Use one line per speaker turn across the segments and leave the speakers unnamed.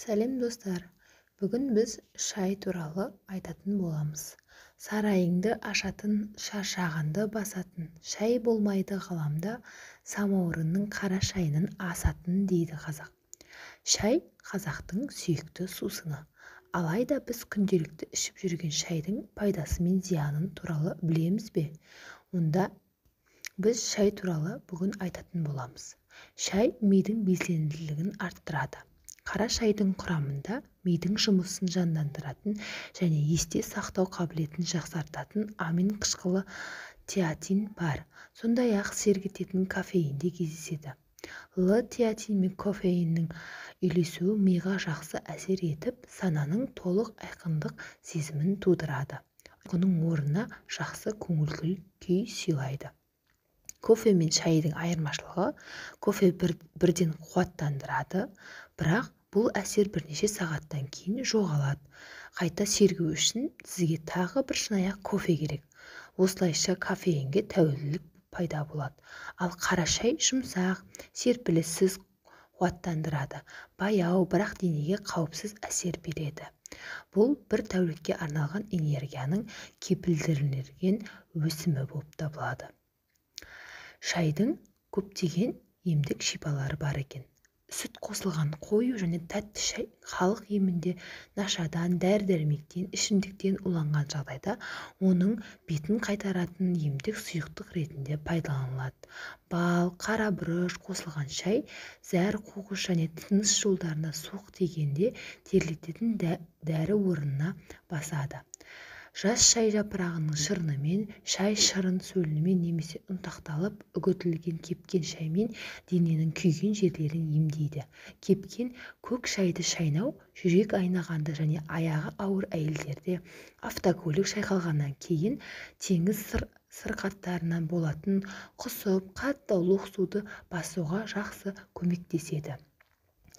Сәлем, достар! Бүгін біз шай туралы айтатын боламыз. Сарайыңды ашатын, шаршағанды басатын шай болмайды ғаламда, самаурынның қара шайынан асатын дейді қазақ. Шай – қазақтың сүйікті сусыны. Алайда біз күнделікті ішіп жүрген шайдың пайдасы мен зияны туралы білеміз бе? Онда біз шай туралы бүгін айтатын боламыз. Шай мидың белсенділігін арттырады. Қара шайдың құрамында мидың жұмысын жандандыратын және есте сақтау қабілетін жақсартатын амин қышқылы теанин бар. Сондай-ақ сергітетін кофеин де кездеседі. Л-теанин мен кофеиннің үйлесуі миға жақсы әсер етіп, сананың толық айқындық сезімін тудырады, ұйқының орнына жақсы көңіл-күй сыйлайды. Кофе мен шайдың айырмашылығы: кофе бірден қуаттандырады, бірақ бұл әсер бірнеше сағаттан кейін жоғалады. Қайта сергу үшін сізге тағы бір шыныаяқ кофе керек. Осылайша кофеинге тәуелділік пайда болады. Ал қара шай жұмсақ, серпіліссіз қуаттандырады, баяу, бірақ денеге қауіпсіз әсер береді. Бұл бір тәулікке арналған энергияның кепілдендірілген өсімі болып табылады. Шайдың көптеген емдік шипалары бар екен. Сүт қосылған қою және тәтті шай халық емінде нашадан, дәрі-дәрмектен, ішімдіктен уланған жағдайда оның бетін қайтаратын емдік сұйықтық ретінде пайдаланылады. Бал, қара бұрыш қосылған шай зәр қуғыш және тыныс жолдарына суық тигенде терлететін дәрі орнына басады. Жас шай жапырағының шырынымен, шай шырын сөлімен немесе ұнтақталып үгітілген кепкен шаймен дененің күйген жерлерін емдейді. Кепкен көк шайды шайнау жүрек айнығанда және аяғы ауыр әйелдерде, автокөлік шайқалғаннан кейін, теңіз сырқаттарынан болатын құсып, қатты лоқсуды басуға жақсы көмектеседі.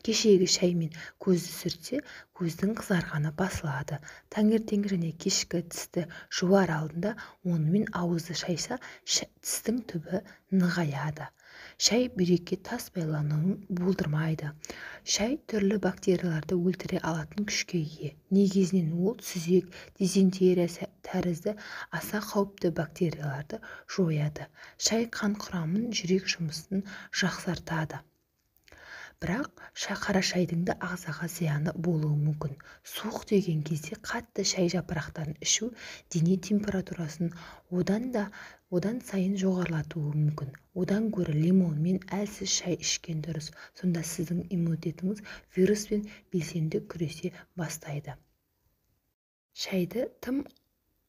Кешегі шаймен көзді сүртсе, көздің қызарғаны басылады. Таңертеңгі және кешкі тісті жуар алдында онымен ауызды шайса, тістің түбі нығаяды. Шай бүйрекке тас байлануын болдырмайды. Шай түрлі бактерияларды өлтіре алатын күшке ие. Негізінен ол сүзек, дизентерия тәрізді аса қауіпті бактерияларды жояды. Шай қан құрамын, жүрек жұмысын жақсартады. Бірақ қара шайдың да ағзаға зияны болуы мүмкін. Суық тиген кезде қатты шай жапырақтарын ішу дене температурасын одан сайын жоғарылатуы мүмкін. Одан гөрі лимонмен әлсіз шай ішкен дұрыс. Сонда сіздің иммунитетіңіз вируспен белсенді күресе бастайды. Шайды тым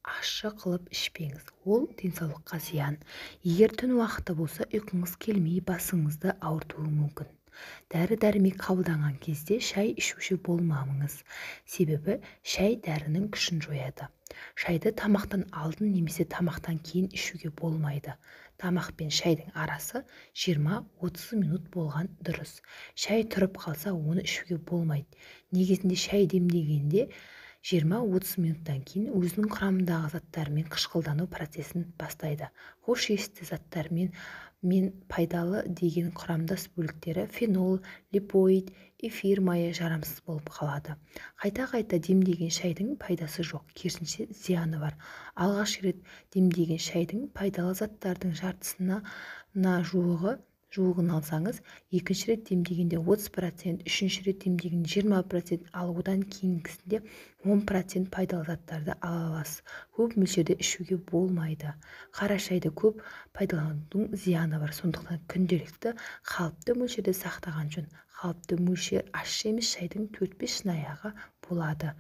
ащы қылып ішпеңіз, ол денсаулыққа зиян. Егер түн уақыты болса, ұйқыңыз келмей, басыңызды ауыртуы мүмкін. Дәрі-дәрмек қабылданған кезде шай ішуші болмаңыз, себебі шай дәрінің күшін жояды. Шайды тамақтан алдын немесе тамақтан кейін ішуге болмайды. Тамақ пен шайдың арасы 20-30 минут болған дұрыс. Шай тұрып қалса, оны ішуге болмайды. Негізінде шай демдегенде 20-30 минуттан кейін өзінің құрамындағы заттармен қышқылдану процесін бастайды. Хош иісті заттармен мен пайдалы деген құрамдас бөліктері, фенол, липоид, эфир майы жарамсыз болып қалады. Қайта-қайта демдеген шайдың пайдасы жоқ, керісінше зияны бар. Алғаш рет демдеген шайдың пайдалы заттардың жартысына жуығын алсаңыз, екінші рет демдегенде 30%, үшінші рет демдегенде 20%, ал одан кейінгісінде 10% пайдалы заттарды ала аласыз. Көп мөлшерде ішуге болмайды. Қара шайды көп пайдаланудың зияны бар. Сондықтан күнделікті қалыпты мөлшерде сақтаған жөн. Қалыпты мөлшер ащы емес шайдың 4-5 шыныаяғы болады.